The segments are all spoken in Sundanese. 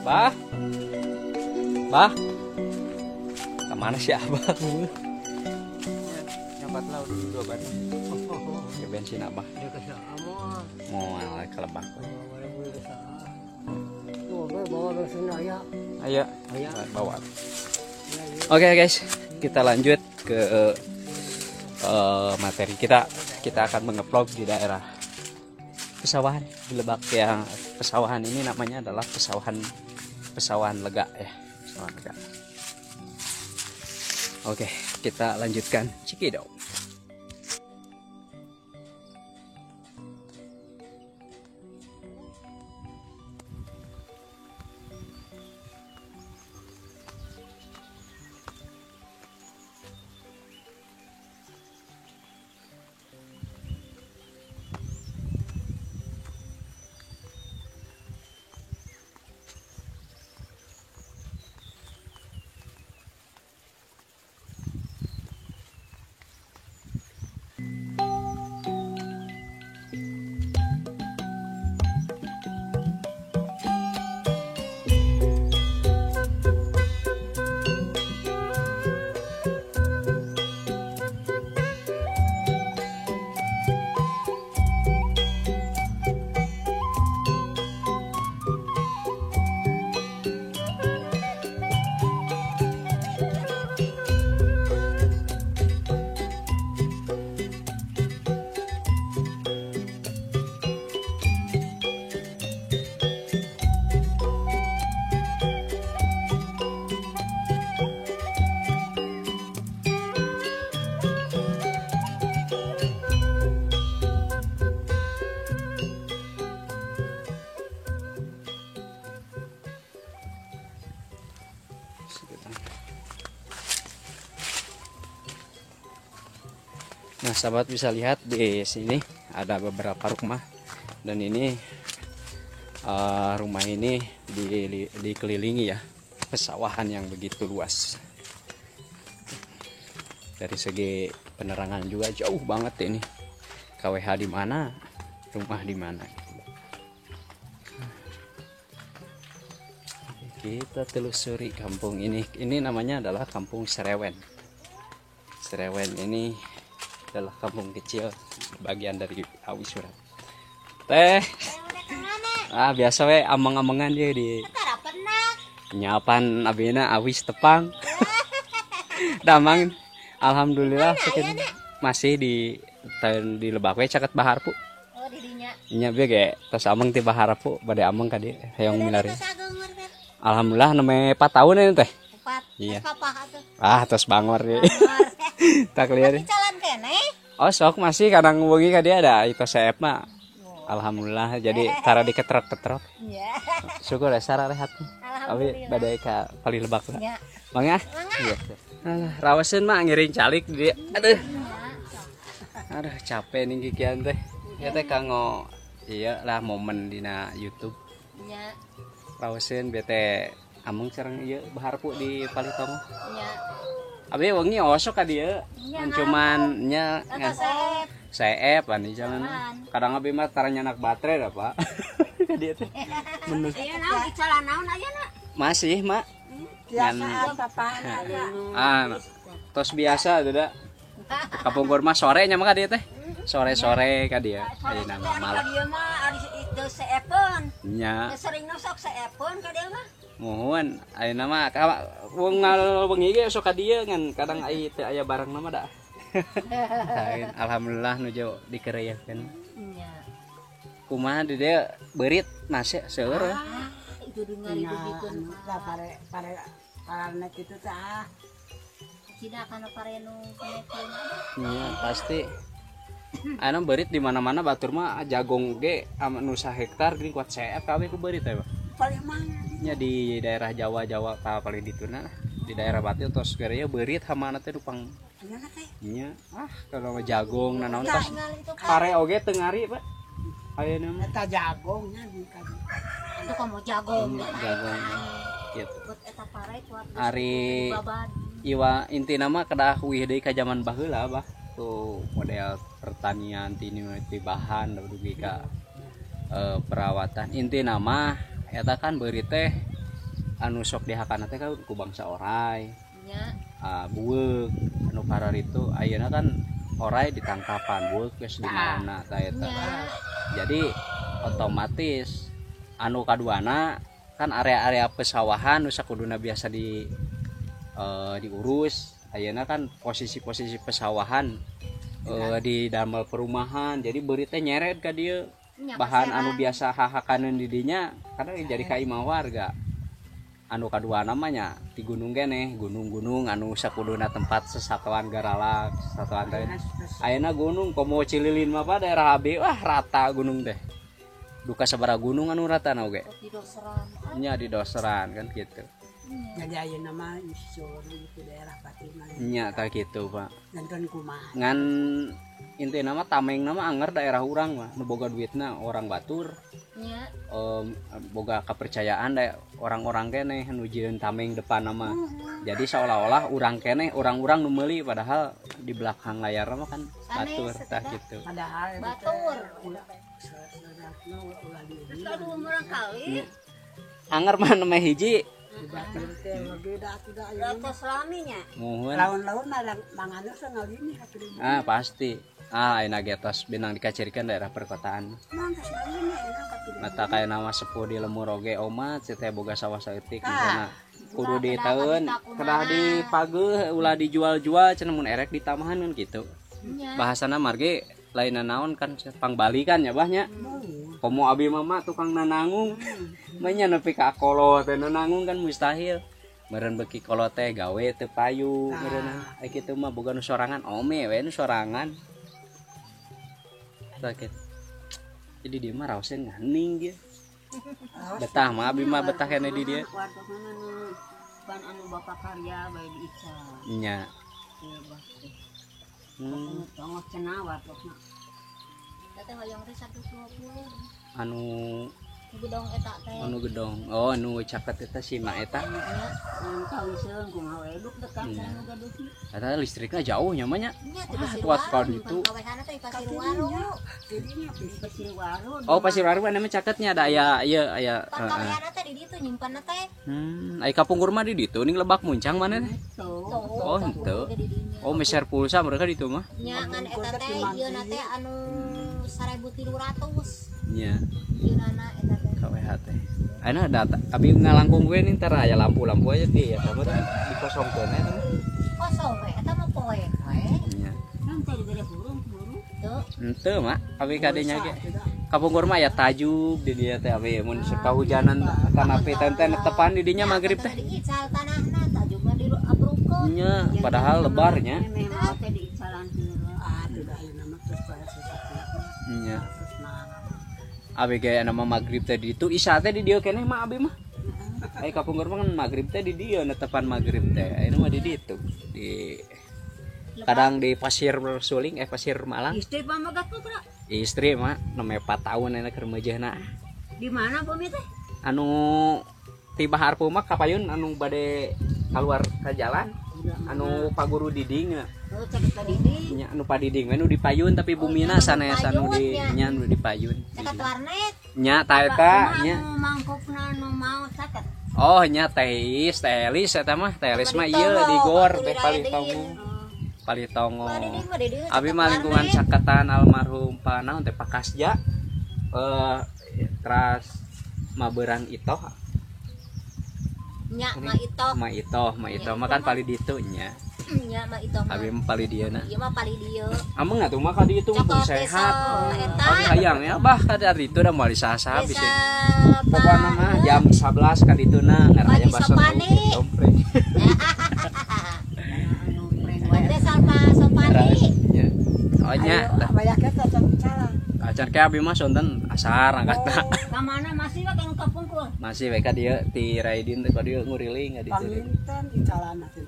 Bah, bah, kemana sih abah? Nyampat laut dua ban. Ya bensin abah. Mau ke Lebak. Ayo, bawa. Oke guys, kita lanjut ke materi kita. Kita akan mengevlog di daerah pesawahan di Lebak. Yang pesawahan ini namanya adalah pesawahan Lega ya, pesawahan Lega. Oke, kita lanjutkan. Cekidot. Nah, sahabat bisa lihat di sini ada beberapa rumah, dan ini rumah ini dikelilingi ya pesawahan yang begitu luas. Dari segi penerangan juga jauh banget ini. KWH di mana, rumah di mana. Kita telusuri kampung ini. Ini namanya adalah Kampung Serewen. Serewen ini adalah kampung kecil bagian dari Awi Surat. Teh. Ah, biasa we ameng-amengan dia di. Nyapan abina awis tepang. Damang alhamdulillah masih di Lebak we caket Bahar pu. Oh, di dinya. Nya bieu ge tos ameng ti Bahar pu bade ameng ka dieu hoyong milari. Alhamdulillah neme 4 tahun ini teh. 4. Iya. Ah, tos bangor ieu. Tak lihat. Oh, sok masih kadang wengi ka dia ada itu seep mah. Alhamdulillah jadi tara diketrok-ketrok. Iya. Syukur ya Sarah rehat. Abi badai ka paling lebak lah. Nya. Mangga? Iya. Rawaseun mah ngiring calik di. Aduh. Aduh capek nih kikian teh. Ya teh kanggo iya lah momen dina YouTube. Nya. Rawaseun bete ameng sareng ieu baharpu di Palitongo. Nya. Abi wengi osok ka dieu. Cuman nya seep ani jangan. Kadang abi mah tara nyanak baterai dah, Pak. Ka dieu teh. Aya naon icalan naon ayeuna? Masih, Mak. Biasa papaan aya. Ah, tos biasa tuh da. Kapungkur mah sore nya mah ka dieu teh. Sore-sore ka dieu. Ayeuna mah malam. Ka dieu mah ari teu seepeun. Nya. Sering sok seepeun ka dieu mah. Muhun, ayeuna mah wengal wengi ge sok ka dieu ngan kadang ai teu aya barang mah da. Alhamdulillah nuju dikereyekeun. Nya. Kumaha di dieu beurit nasi seueur. Itu dengar dibikeun pare pare parane kitu teh ah. Cina kana pare nu konekeun. Nya pasti. Ayeuna beurit di mana-mana batur mah jagong ge anu sahektar geuning kuat seep kabeh ku beurit teh, Pak. Paling mana? Nya di daerah Jawa-Jawa ka paling dituna lah. Di daerah Batil tos geureuy beurit hamana teh dupang. Nya ah kalau mah jagong nanaon tos pare oge teu ngari, Pak. Ayeuna mah eta jagong nya di ka. Itu komo jagong. Jagong gitu. Eta pare kuat. Ari iwa intina mah kedah uih deui ka jaman baheula, Bah. Tuh model pertanian tini ti bahan dugi ka perawatan. Intina mah eta kan beurit teh anu sok dihakana teh kan ku bangsa orai. Nya. Bueuk anu kararitu ayeuna kan orai ditangkapan bueuk geus di mana tah eta. Jadi otomatis anu kaduana kan area-area pesawahan nu sakuduna biasa di diurus ayeuna kan posisi-posisi pesawahan di damel perumahan jadi beurit teh nyeret ka dieu. Bahan anu biasa hahakaneun di dinya karena jadi ka imah warga. Anu kadua namanya di gunung keneh, gunung-gunung anu sakuduna tempat sesatuan garalak, sesatuan teh. Ayeuna gunung komo Cililin mah Pak daerah AB wah rata gunung teh. Duka sabaraha gunung anu rata na oge. Di doseran. Nya di doseran kan gitu. Jadi ayeuna mah seueur di daerah Patimah. Nya tah kitu, Pak. Janten kumaha. Ngan intina mah tameng nama anger daerah urang mah nu boga duitna orang batur. Nya. Boga kepercayaan da orang-orang keneh nu jieun tameng depan nama. Jadi seolah-olah urang keneh orang-orang nu meuli padahal di belakang layar mah kan batur tah kitu. Padahal batur. Anger mah nu hiji. Muhun. Laun-laun manganu sangalini Ah pasti. Ah ayeuna ge tos binang dikacirikan daerah perkotaan. Mata kaya nama sepuh di lemur oge omat si teh boga sawah saeutik misalna kudu diteun kedah dipageuh ulah dijual-jual cenah mun erek ditamahan kan gitu. Bahasana margi lain naon kan pangbalikan ya bah nya. Komo abi mama tukang nanangung. Manya nepi ka kolot teh nanangung kan mustahil. Meureun beuki kolot teh gawe teu payu meureun ai kitu mah boga nu sorangan ome we nu sorangan. Sakit. Jadi dia mah raoseun nganing ge. Betah mah abi mah betah keneh di dieu. Pan anu bapak karya bae diical. Nya. Tongok cenah wartosna. Teh hoyong teh 120. Anu gedong eta teh. Anu gedong. Oh, anu caket eta si mak eta. Anu kawiseun kumaha we duk dekat sareng gaduh. Eta listrikna jauh nya mah nya. Wah, kuat ka ditu. Oh, Pasir Waru anu mah caketnya ada aya ieu aya. Pangkaweana teh di ditu nyimpenna teh. Ai kapungkur mah di ditu ning Lebak Muncang mana teh? Oh, henteu. Oh, meser pulsa mereka di ditu mah. Nya ngan eta teh ieu na teh anu 1300. Nya. Ieu nana eta teh. KWH teh. Ayeuna data abi ngalangkung gue nih ntar aya lampu-lampu aja di eta mah dikosongkeun eta mah. Kosong we eta mah poek we. Nya. Kan teh dibere burung-burung teu. Henteu mak, abi kadenya ge. Kapungkur mah aya tajuk di dieu teh abi mun kahujanan tanapi teh netepan di dinya magrib teh. Diical tanahna tajuk mah diabrukeun. Nya, padahal lebarnya. Nya. Abi gaya nama maghrib tadi itu isya teh di dieu keneh mah abi mah. Ai kapungkur mah kan magrib teh di dieu netepan magrib teh. Ayeuna mah di ditu di kadang di Pasir Suling Pasir Malang. Istri pamagat putra. Istri mah 4 tahun enak keur meujeuhna. Di mana bumi teh? Anu ti Bahar Puma kapayun anu bade keluar ke jalan. Anu paguru diding. Oh, caket padiding. Nya anu padiding we nu dipayun tapi bumina sanes anu di nya nu dipayun. Caket warnet. Nya ta eta nya. Anu mangkukna nu mau caket. Oh nya teis, telis eta mah, telis mah ieu di gor teh palih tongo. Palih tongo. Abi mah lingkungan caketan almarhum pa naon teh Pak Kasja. Teras maberang itoh. Nya ma itoh. Ma itoh, ma itoh mah kan palih ditu nya. Nya ma itoh. Abi mah palih dieu na. Ieu mah palih dieu. Ameng atuh mah ka ditu mah sehat. Abi hayang ya bah ka ditu da moal saha bisi. Pokona mah jam 11 ka ditu na ngaraya baso dompreng. Sopani. Oh nya. Acan ke abi mah sonten asar angkatna. Ka mana masih we ka kapungkur? Masih we ka dieu ti Raidin teh ka dieu nguriling ka ditu. Panginten icalana teh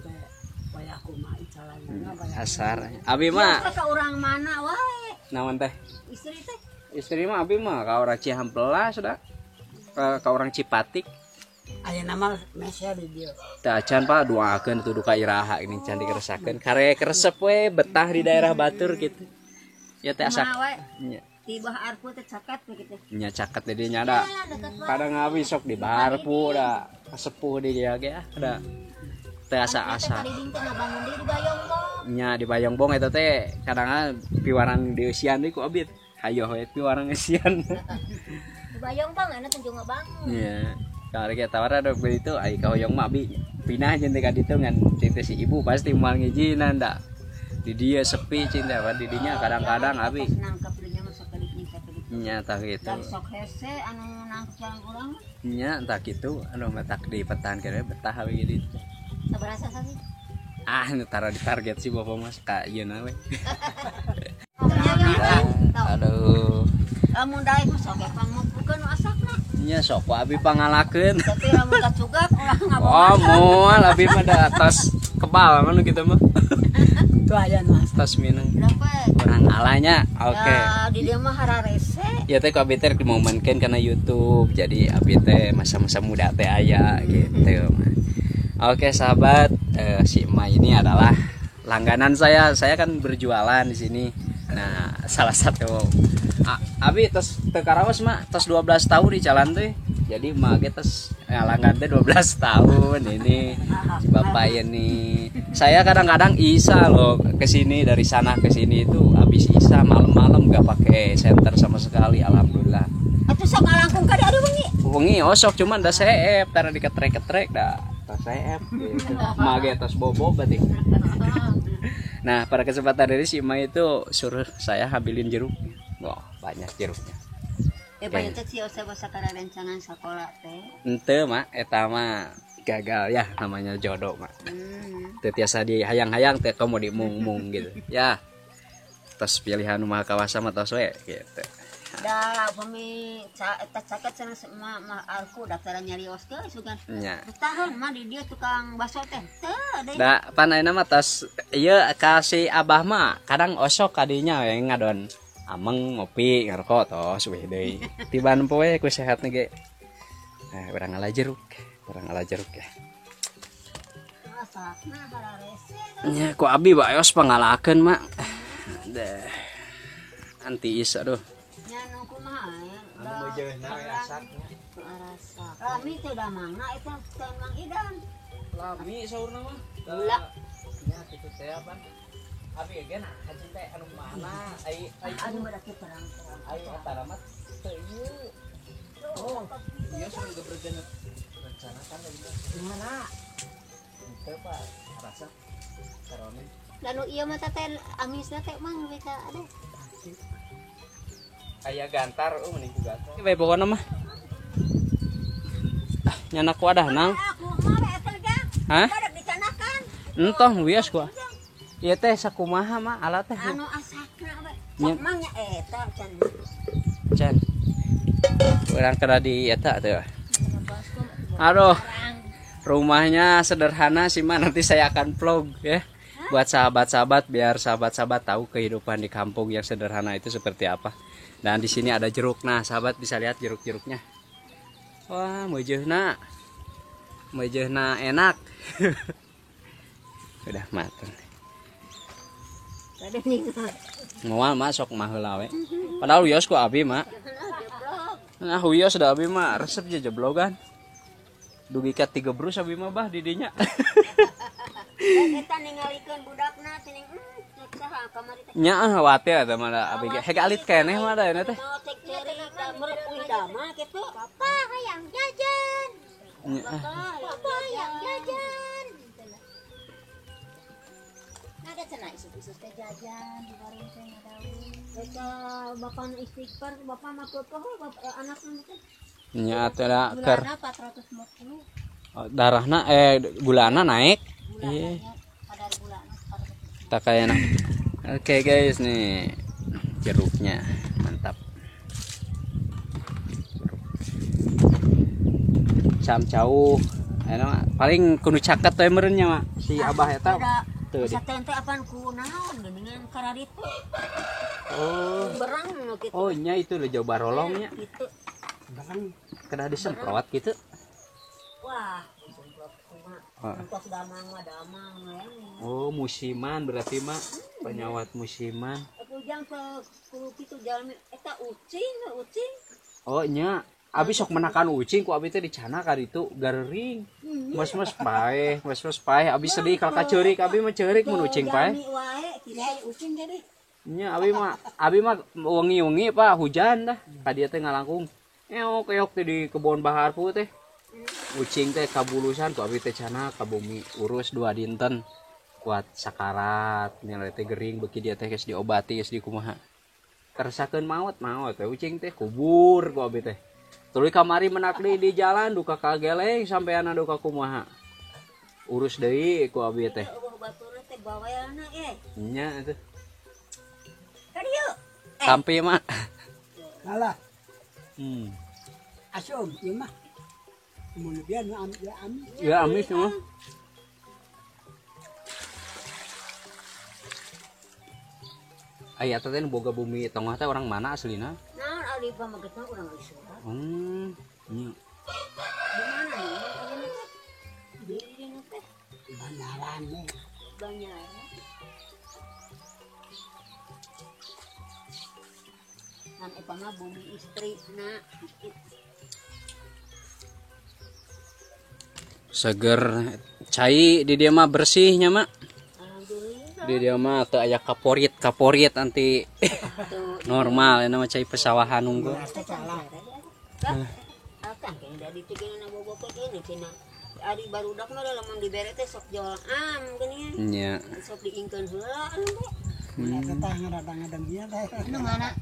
wayah kumaha icalana wayah. Asar. Abi mah ka urang mana wae. Naon teh? Istri teh. Istri mah abi mah ka urang Cihampelas sudah. Ka urang Cipatik. Ayeuna mah meser di dieu. Teu acan Pak doakeun tuh duka iraha ini can dikeresakeun. Kare keresep we betah di daerah Batur gitu. Ya teh asak. Nya. Di Baharpu teh caket begitu. Nya caket di dinya da. Kadang abi sok di Baharpu da. Sepuh di dia ge ah da. Teh asa-asa. Nya di Bayongbong eta teh kadang piwarang di eusian deui ku abi. Hayoh we piwarang eusian. Di Bayongbong enak teh ngabangun. Nya. Kalau kita tawar ada begitu, ai kahoyong mah abi pindah jeung teh ka ditu ngan cinta si ibu pasti moal ngijinan da. Di dia sepi cinta apa di dinya kadang-kadang abi. Nya tah kitu. Sok hese anu nangkep jalan urang. Nya tah kitu anu matak di pertahankeun betah abi gitu. Sabaraha sih? Ah, nu tara di target sih bapak mas ka ieu na we. Aduh. Lamun daek mah sok pangmupukeun nu asakna. Nya sok ku abi pangalakeun. Tapi lamun kacugak ulah ngabawa. Oh, moal abi mah da atas kebal mah nu kitu mah. Tuh aya nu atas minang. Urang alanya. Oke. Ya, di dieu mah hararese. Ya teh ku abi teh dimomenkeun kana YouTube. Jadi abi teh masa-masa muda teh aya gitu mah. Oke sahabat, si Emak ini adalah langganan saya. Saya kan berjualan di sini. Nah, salah satu abi tos teu karaos mak, tos 12 tahun di jalan teh. Jadi mak ge tos langgan teh 12 tahun ini si bapak ini. Saya kadang-kadang isa loh ke sini dari sana ke sini itu habis isa malam-malam gak pakai senter sama sekali, alhamdulillah. Atuh sok ngalangkung ka dieu wengi. Wengi osok cuman da seep karena diketrek-ketrek da tos seep gitu. Mak ge tos bobo berarti. Nah, pada kesempatan ini si Ima itu suruh saya ambilin jeruk. Wah, banyak jeruknya. Banyak teh sih usah sakara rencangan sekolah teh. Ente mak, eta mah gagal ya namanya jodoh mak. Teu tiasa dihayang-hayang teh komo dimung-mung gitu. Ya. Tos pilihan mah kawasa mah tos we gitu. Da upami eta caket cenah mah mah aku daftaran nyarios teh sugan. Nya. Tahan mah di dieu tukang bakso teh. Teu deui. Da pan ayeuna mah tos ieu ka si abah mah kadang osok kadinya we ngadon ameng ngopi ngarokok tos we deui. Tiban poe ku sehatna ge. Nah, urang ngala jeruk, urang ngala jeruk ya. Nya ku abi bae os pangalakeun mak. Deh. Anti is aduh. Nya nu kumaha ya? Anu meujeuhna we asakna. Lami teh damangna eta teh Mang Idan. Lami saurna mah. Gula. Nya kitu teh apa? Abi ge nah haji teh anu mana? Ai ai anu berarti terang-terang. Ai eta mah teu ieu. Oh, ieu sudah berencana rencanakan lagi. Gimana? Teu Pak, rasa karone. Dan nu ieu mah teh amisna teh Mang we ka ada. Aya gantar, oh mending ku gantar. Bae pokona mah. Ah, nyanak ku adah nang. Hah? Entoh wios ku. Ieu teh sakumaha mah alat teh. Anu asakna we. Sok mang nya eta can. Can. Urang kena di eta teh. Aduh. Rumahnya sederhana sih, Mak. Nanti saya akan vlog ya. Buat sahabat-sahabat, biar sahabat-sahabat tahu kehidupan di kampung yang sederhana itu seperti apa. Dan di sini ada jeruk. Nah, sahabat bisa lihat jeruk-jeruknya. Wah, meujeuna. Meujeuna enak. Udah mateng. Moal mak sok mah heula we. Padahal wios ku abi mak. Nah, wios da abi mah resep jejeblogan. Dugi ka 3 brus abi mah bah di dinya. Eta ningalikeun budakna cenah cek saha kamari teh. Nya khawatir eta mah da abi ge. Hek alit keneh mah da eta teh. Cek ceri ka mereuy dama kitu. Papa hayang jajan. Papa hayang jajan. Ada cenah isu-isu teh jajan di warung teh ngadaun. Eta bapak istighfar, bapak mah keukeh bapak anakna teh. Nya teh da keur 450. Darahna gulana naik. Iya. Kadar gulana Tak kayak enak. Oke guys, nih jeruknya mantap. Jeruk. Cam cau. Enak paling kudu caket teh meureun nya mak si abah eta. Tuh di. Teh apaan ku naon geuningan kararitu. Oh. Berang nu kitu. Oh nya itu lho jauh barolongnya. Kitu. Berang kedah disemprot gitu. Wah, disemprot kumaha. Entos damang mah damang we. Oh, musiman berarti mak penyawat musiman. Ujang ke ku kitu jalmi eta ucing, ucing. Oh nya, abi sok menakan ucing ku abi teh dicana ka ditu garering. Mas-mas paeh, mas-mas paeh, abi sedih kalau kaceurik, abi mah ceurik mun ucing paeh. Ucing jadi. Nya abi mah wengi-wengi Pak hujan dah. Ka dieu teh ngalangkung. Eok-eok teh di kebon baharpu teh. Ucing teh kabulusan ku abi teh cana ka bumi urus 2 dinten. Kuat sakarat, nilai teh gering beuki dia teh geus diobati geus dikumaha. Keresakeun maot maot teh ucing teh kubur ku abi teh. Tuluy kamari menak deui di jalan duka kageleng sampeana duka kumaha. Urus deui ku abi teh. Baturna teh bawelna ge. Nya atuh. Ka dieu. Sampai mak. Alah. Asum ieu mah. Mun biar nu ya amis. Ya amis mah. Aya teh boga bumi tengah teh orang mana aslina? Naon ari pamagetna urang Isurat. Nya. Di mana nih? Di dieu teh. Banyaran we. Banyaran. Kan eta mah bumi istri na. Seger cai di dia mah bersihnya mak. Di dia mah teu aya kaporit kaporit anti normal eta mah cai pesawahan unggul. Ari barudak mah lamun dibere teh sok jual am geuningan. Nya. Sok diingkeun heula anu teh. Eta ngaradang-adang ieu teh. Anu mana?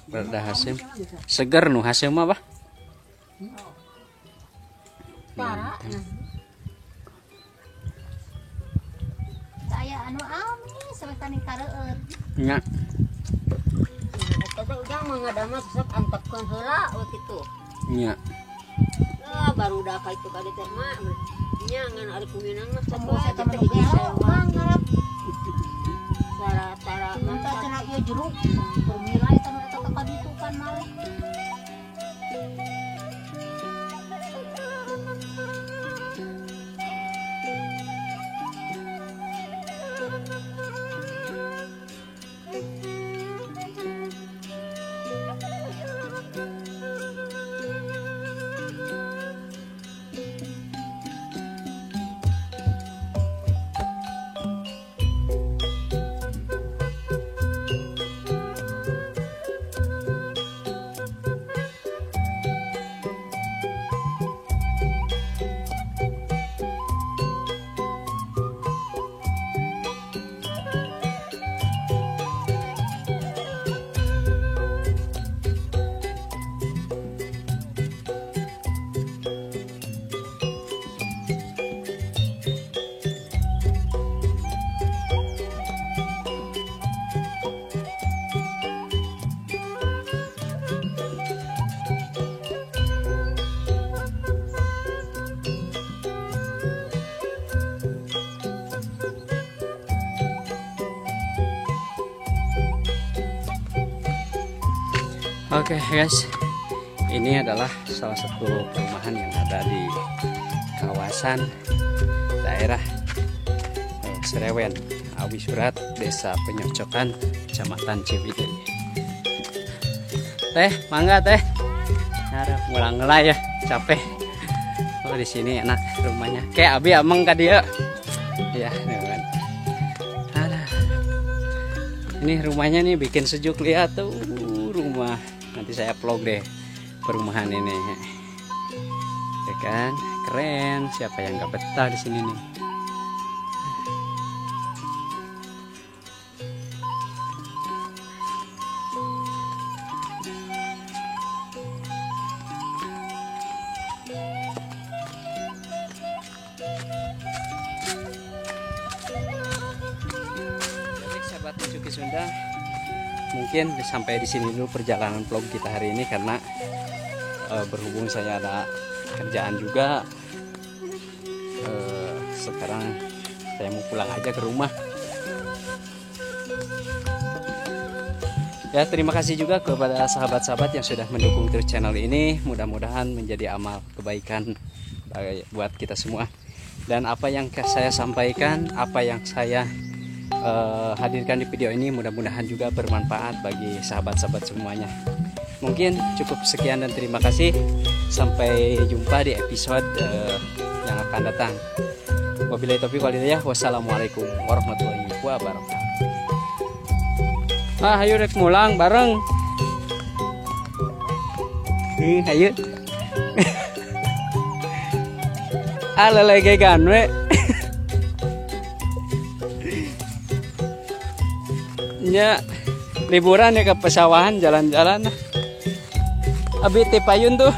Rada haseum. Seger nu haseum mah bah. Tara. Saya anu amis sampai tani kareueut. Nya. Eta teh ujang mah ngadamel sok antepkeun heula we kitu. Nya. Ah barudak ka itu ka dieu teh mah. Nya ngan ari kuminang mah sok wae Eta teh mah hiji sewa. Ngarep Tara-tara mun teh cenah ieu jeruk. Permila eta nu eta ka ditu kan malih. Oke guys, ini adalah salah satu perumahan yang ada di kawasan daerah Serewen, Awi Surat, Desa Penyocokan, Kecamatan Ciwidey. Teh, mangga teh. Harap mulang lah ya, capek. Oh, di sini enak rumahnya. Kayak abi ameng ka dieu. Ya, kan. Alah. Ini rumahnya nih bikin sejuk, lihat tuh rumah. Nanti saya vlog deh perumahan ini. Ya kan, keren. Siapa yang nggak betah di sini nih? Jadi sahabat Cuki Sunda, mungkin sampai di sini dulu perjalanan vlog kita hari ini karena berhubung saya ada kerjaan juga. Sekarang saya mau pulang aja ke rumah. Ya, terima kasih juga kepada sahabat-sahabat yang sudah mendukung terus channel ini. Mudah-mudahan menjadi amal kebaikan buat kita semua. Dan apa yang saya sampaikan, apa yang saya hadirkan di video ini, mudah-mudahan juga bermanfaat bagi sahabat-sahabat semuanya. Mungkin cukup sekian dan terima kasih. Sampai jumpa di episode yang akan datang. Wabillahi taufiq wal hidayah. Wassalamualaikum warahmatullahi wabarakatuh. Ah, ayo rek mulang bareng. Ayo. Ah, lelegegan we. Nya liburan ya ke pesawahan jalan-jalan. Abi teh payun tuh.